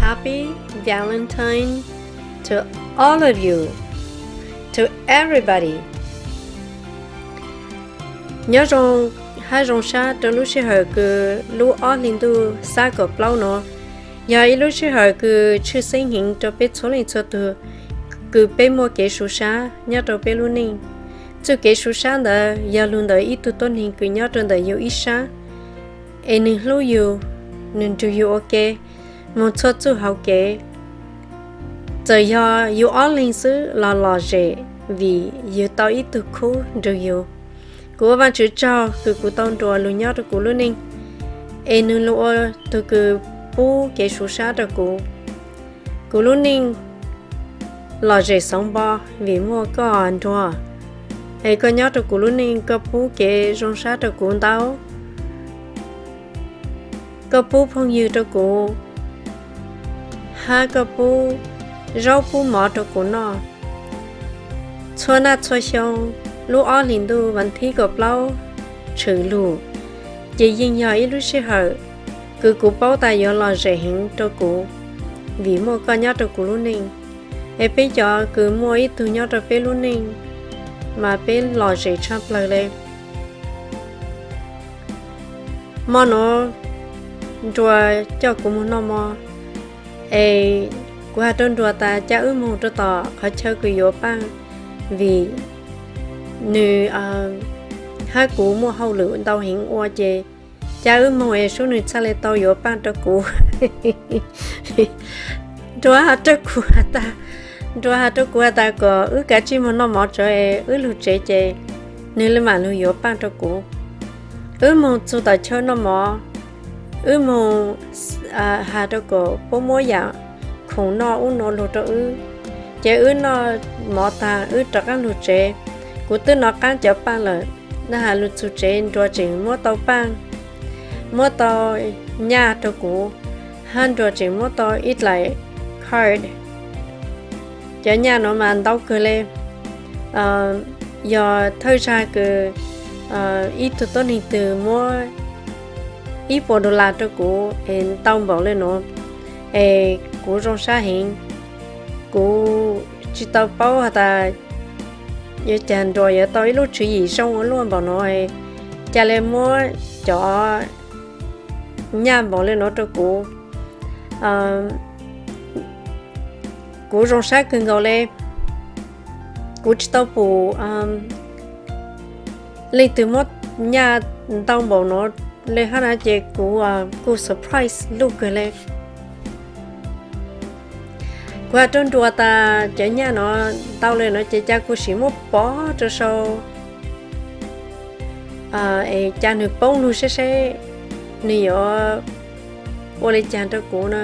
Happy Valentine to all of you, to everybody. Nyob zoo hab zoo sab rau lub sij hawm kws lub ob hli ntuj xab kaum plaub no. Yog ib lub sij hawm kws tshwj xeeb heev rau peb txhua leej txhua tug, kws peb muaj kev sub sab nyob rau peb lub neej. Txuj kev sub sab ntawd yog lug ntawm ib tug tuab neeg kws nyob rau ntawm yug ib sab, es nwg hlub yug, nwg nrug yug ua ke moog txhua txuj hauv kev. Txawm yog yug ob leeg xwb los lom zem vim yug tau ib tug khub nrug yug. Kuv ua Vaajtswv tsaug kws kuv tau nruas lug nyob rau kuv lub neej, es nwg lug ua tug kws pub kev sub sab rau kuv. Kuv lub neej lom zem xoov npo vim muaj koj nruas, es koj nyob rau kuv lub neej, koj pub kev zoo sab rau kuv ntau. Koj pub phooj ywg rau kuv, hab koj pub zaub pub mov rau kuv noj. Txhua naj txhua xyoo, lub ob hlis ntuj vas thib kaum plaub tshwm lug, ces yeej yog ib lub sij hawm kws kuv paub tas yuav lom zem heev rau kuv, vim muaj koj nyob rau kuv lub neej. Es peb cov kws muaj ib tug nyob rau peb lub neej, mas peb lom zem tshaj plawg le. Mo nuav nruas coj kuv moog noj mov, es kuv has rau nruas tas ca wb moog rau tom qhov chaw kws yuav paaj, vim nwg hab kuv muaj hauj lwm ntau heev ua ces ca wb moog es sub nwg txhaj le tau yuav paaj rau kuv. Nruas has rau kuv has tas, nruas has rau kuv has tas kom wb kav tsij moog noj mov tsua es wb lug tsev ces nwg le maam lug yuav paaj rau kuv. Wb moog txug tom chaw noj mov, wb moog has rau kom puab muab yaam khoom noj ub nua lug rau wb, ces wb noj mov taag wb rov qaab lug tsev. Kuv twb nov qaab cov paaj lawm, na has lug txug tsev nruas tseem muab tau paaj, muab tau nyaj rau kuv, hab nruas tseem muab tau ib dlaim card. Cov nyaj nuav mas ntau kawg le. Yog thawj zag kws ib tug tuab neeg twg muab ib puas dollar rau kuv es ntau npaum le nuav, es kuv zoo sab heev. Kuv tsis tau paub has tas yuav caag nruas yuav tau ib lub tswv yim zoo ua luaj npaum nuav, ca le muab cov nyaj npaum le nuav rau kuv. Kuv zoo sab kawg nkaus le. Kuv tsis tau pum leej twg muab nyaj ntau npaum nuav le hab na, ces kuv kuj surprise luj kawg le. Kuv has rau nruas tas cov nyaj nuav ntau le nuav ces ca kuv sim muab pov rau sau, es ca nwg poob lug seb seb nwg yuav ua le caag rau kuv na.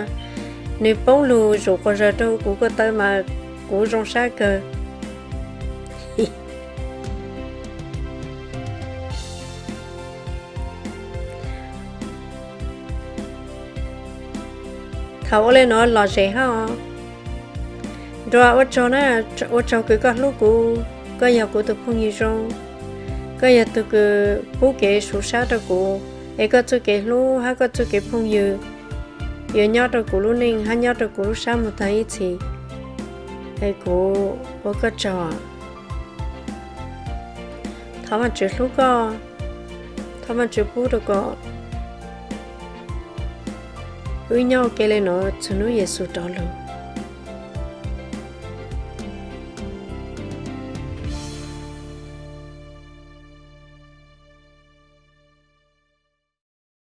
Nwg poob lug zuqc quas zawg rau kuv ko taw mas kuv zoo sab kawg. Thaum ua le nuav lom zem hab os. Nruas ua tsaug na, ua tsaug kws koj hlub kuv, koj yog kuv tug phooj ywg zoo, koj yog tug kws pub kev sub sab rau kuv, es koj txuj kev hlub hab koj txuj kev phooj ywg yuav nyob rau kuv lub neej hab nyob rau kuv lub sab moog taag ib txhis. Es kuv ua koj tsaug. Thov Vaajtswv hlub koj, thov Vaajtswv pub rau koj wb nyob ua ke le nuav txug hnub Yexus rov lug.